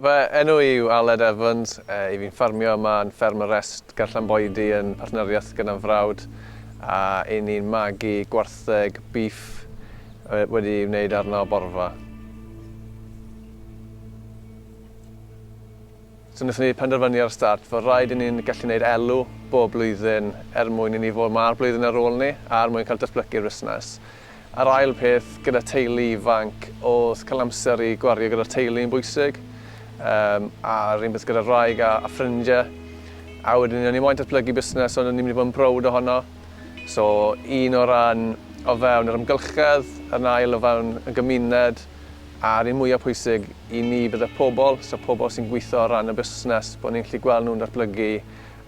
Fy enw i yw Aled Evans, i fi'n ffermio yma yn Fferm y Rest ger Llanboidy yn partneriaeth gyda'n frawd a i ni'n magu gwartheg bîff wedi ei wneud arno borfa. So wnaethon ni penderfynu ar y start fod rhaid i ni'n gallu gwneud elw bob blwyddyn er mwyn i ni fod 'ma'r blwyddyn ar ôl ni a er mwyn cael datblygu'r busnes. A'r ail peth, gyda teulu ifanc, o'dd cael amser i gwario gyda'r teulu yn bwysig. Yym a'r un peth gyda'r wraig a a ffrindie. A wedyn o'n i moyn datblygu busnes ond o'n i'n mynd i fod yn browd ohono. So un o ran o fewn yr amgylchedd, yn ail o fewn y gymuned, A'r un mwya pwysig i ni bydde pobl, so pobl sy'n gwitho o ran y busnes, bod ni'n gallu gweld nhw'n datblygu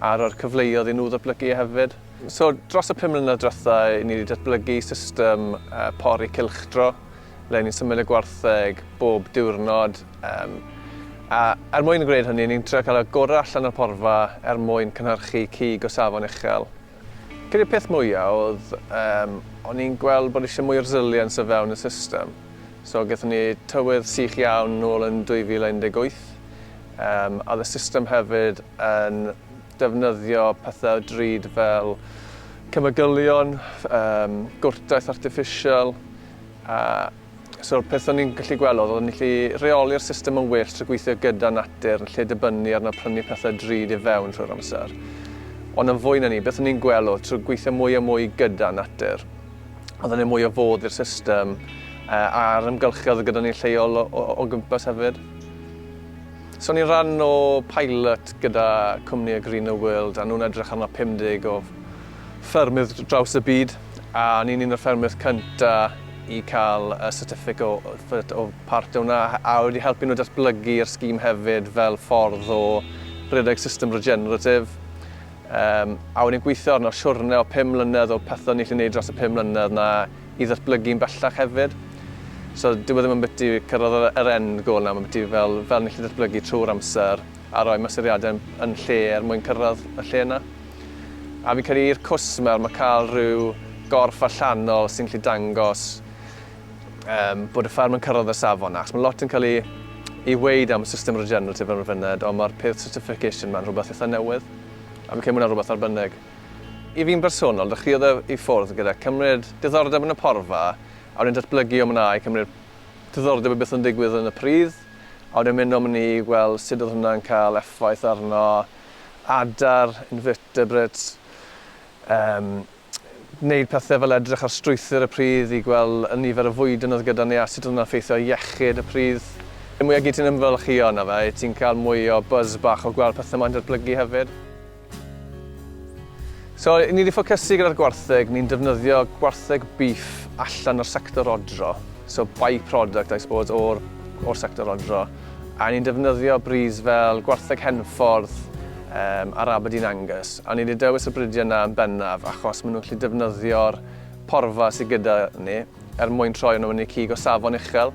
a rhoi'r cyfleoedd i nhw ddatblygu hefyd. So dros y 5 mlynedd dwetha, ni wedi datblygu system pori cylchdro, le ni'n symud y gwartheg bob diwrnod. A er mwyn gwneud hynny, ni'n trio cael y gorau allan o'r porfa er mwyn cynhyrchu cig o safon uchel. Credu peth mwya oedd yym o'n i'n gweld bod eisiau mwy o resilience o fewn y system. So gaethon ni tywydd sych iawn nôl yn 2018 yym a oedd y system hefyd yn defnyddio pethau drud fel cemegylion, yym gwrtaith artiffisial a So'r peth o'n i'n gallu gweld oedd o'n i'n gallu rheoli'r system yn well trwy gweithio gyda natur yn lle dibynnu arno prynu pethau drud i fewn trwy'r amser. Ond yn fwy na ni, beth o'n i'n gweld oedd trwy gweithio mwy a mwy gyda natur, oedd yn mwy o fodd i'r system a'r amgylchedd oedd gyda ni'n lleol o, o, o gwmpas hefyd. So o'n i'n rhan o pilot gyda cwmni y Greener World a nhw'n edrych arno 50 o ffermydd draws y byd a o'n i'n un o'r ffermydd cynta i cael y certificate o, o part o hwnna a wedi helpu nhw datblygu'r scheme hefyd fel ffordd o redeg system regenerative. A wedyn gweithio arno siwrne o 5 mlynedd o pethau ni'n gallu gwneud dros y 5 mlynedd na i ddatblygu'n bellach hefyd. So dyw e ddim yn byti cyrraedd yr, yr end goal na, mae'n byti fel, fel ni'n gallu datblygu trwy'r amser a rhoi mesuriadau yn, yn lle er mwyn cyrraedd y lle yna. A fi'n credu i'r cwsmer mae cael rhyw gorff allanol sy'n gallu dangos um, bod y fferm yn cyrraedd y safon 'na. Achos mae lot yn cael ei, ei weud am y system regenerative ar y funud, ond mae'r peth certification ma'n rhywbeth eitha newydd. A fi'n credu ma' hwnna'n rhywbeth arbennig. I fi'n bersonol, dechreuodd e i ffwrdd gyda cymryd diddordeb yn y porfa, a wedyn datblygu o 'na i cymryd diddordeb yn beth o'n digwydd yn y pridd, a wedyn mynd o 'ny i gweld sut oedd hwnna'n cael effaith arno adar, invertebrates, yym, wneud pethau fel edrych ar strwythur y pridd i gweld y nifer o fwydyn oedd gyda ni a sut oedd hwnna'n effeithio ar iechyd y pridd. Y mwya gyd ti'n ymfalchïo yno fe, ti'n cael mwy o buzz bach o gweld pethau 'ma'n datblygu hefyd. So, ni wedi ffocysu gyda'r gwartheg, ni'n defnyddio gwartheg beef allan o'r sector odro, so by-product I suppose o'r, o'r sector odro. A ni'n defnyddio breeds fel gwartheg Henffordd um, a'r Aberdeen Angus. A ni wedi dewis y bridiau yna yn bennaf achos maen nhw'n gallu defnyddio'r porfa sydd gyda ni er mwyn troi nhw yn eu cig o safon uchel.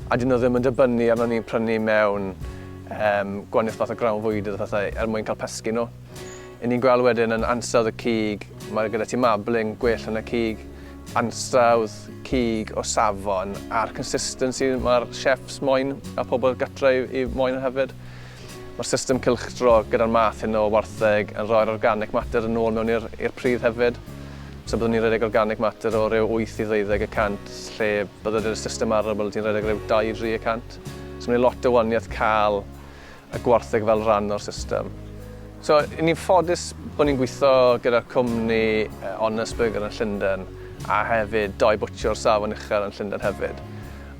A dyn nhw ddim yn dibynnu arno ni'n prynu mewn um, gwahaniaeth fath o grawn fwydydd a phethau er mwyn cael pesgi nhw. I ni'n gweld wedyn yn ansawdd y cig, mae gyda ti marbling gwell yn y cig, ansawdd cig o safon a'r consistency mae'r chefs moyn a pobl gatre i, i moyn hefyd. Mae'r system cylchdro gyda'r math hyn o wartheg yn rhoi'r organic matter yn ôl mewn i'r pridd hefyd. So byddwn ni'n rhedeg organic matter o ryw 8 i 12 y cant, lle byddai'r system arable ti'n rhedeg ryw 2 i 3 y cant. So mae'n lot o waniaeth cael y gwartheg fel rhan o'r system. So, i ni'n ffodus bod ni'n gweithio gyda'r cwmni Honest Burger yn Llundain a hefyd doi bwtsiwr safon uchel yn Llundain hefyd.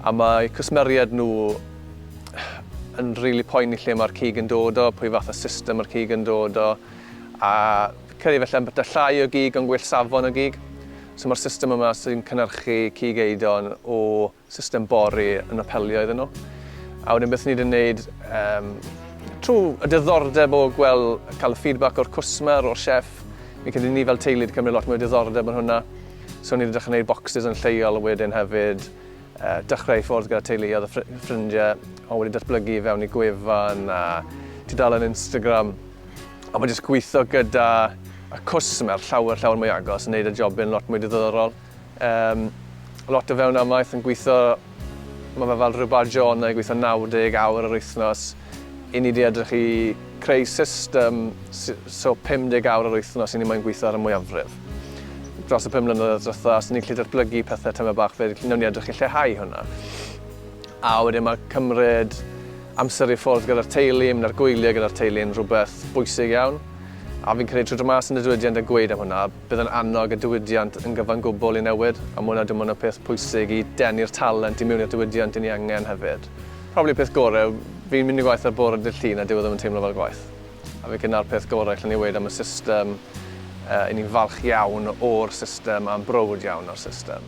A mae cwsmeriaid nhw yn rili really poeni lle mae'r cig yn dod o, pwy fath o system mae'r cig yn dod o, a credu felly am bethau llai o gig ond gwell safon o gig. So mae'r system yma sy'n cynhyrchu cig eidon o system bori yn apelio iddyn nhw. A wedyn beth ni wedi wneud, um, trwy y diddordeb o gweld, cael y feedback o'r cwsmer, o'r chef, mi credu ni fel teulu wedi cymryd lot mwy o diddordeb yn hwnna. So ni wedi dechrau gwneud boxes yn lleol wedyn hefyd, dechrau i ffwrdd gyda teuluoedd a ffrindiau, ond wedi datblygu i fewn i gwefan a tudalen Instagram. A mae jyst gweithio gyda y cwsmer llawer, llawer mwy agos yn neud y jobyn lot mwy diddorol. Um, lot o fewn amaeth yn gweithio, mae fe fel rhyw bajo yna i gweithio 90 awr yr wythnos. I ni wedi edrych i creu system so 50 awr yr wythnos i ni moyn gweithio ar y mwyafrif. Dros y 5 mlynedd diwetha, os ni'n gallu datblygu pethau tymed bach, fe wnawn ni edrych i lleihau hwnna. A wedyn mae cymryd amser i ffwrdd gyda'r teulu, mynd ar gwyliau gyda'r teulu yn rhywbeth bwysig iawn. A fi'n credu trwy dod mas yn y diwydiant a gweud am hwnna, bydd yn annog y diwydiant yn gyfan gwbl i newid, a ma' hwnna dwi'n meddwl yn y peth pwysig i denu'r talent i mewn i'r diwydiant i ni angen hefyd. Probably peth gorau, fi'n mynd i gwaith ar bore dydd Llun a dyw e ddim yn teimlo fel gwaith. A fi'n credu 'na'r peth gorau allen ni weud am y system, uh, i ni'n falch iawn o'r system a'n browd iawn o'r system.